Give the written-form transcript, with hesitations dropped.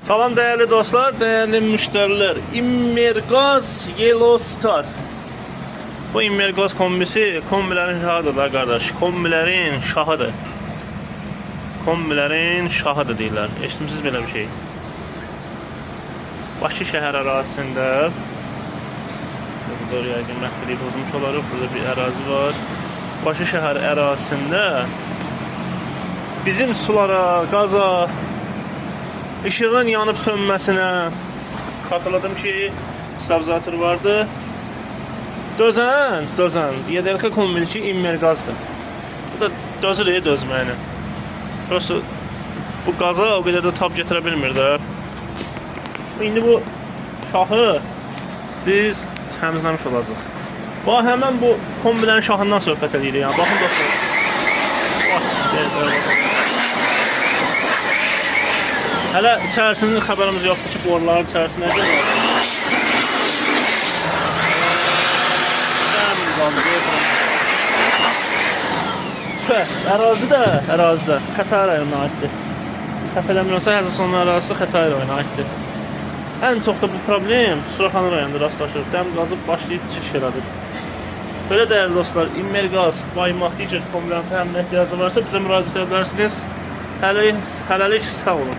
Salam değerli dostlar, değerli müşteriler. Immergaz Yellow Star. Bu Immergaz kombisi kombilərin şahıdır da qardaş. Kombilərin şahıdır. Kombilərin şahıdır deyirlər. Eşitmisiniz belə bir şey? Bakı şəhər ərazisində. Burada yəqin məxfiliyi pozmuş olarıq. Burada bir ərazi var. Bakı şəhər ərazisində bizim sulara, qaza, işığın yanıb sönməsinə xatırladım ki, stabilizator vardı. Dözən, YDLK kombili immer qazdır. Bu da dözür dözməyini. Prosto bu qaza o qədər də tab gətirə bilmir də. İndi bu şahı biz təmizləmiş olacaq. Bax, həmən bu kombilərin şahından söhbət edirik. Yəni. Baxın dostlar. Bax, belə. Hələ içərisinin xəbərimiz yoxdur ki, boruların içərisində nə var. Ərazi də Xətai rayonuna aiddir. Səhv eləmirəmsə, Həzəsonun ərazisi Xətai rayonuna aiddir. Ən çox da bu problem Suraxanı rayonunda rastlaşır. Dəm qazı başlayıb çıxış elədir. Belə dəyərli dostlar, Immerqaz, Baymaq, digər kombilərin təminə ehtiyacı varsa bizə müraciət edə bilərsiniz. Hələlik sağ olun.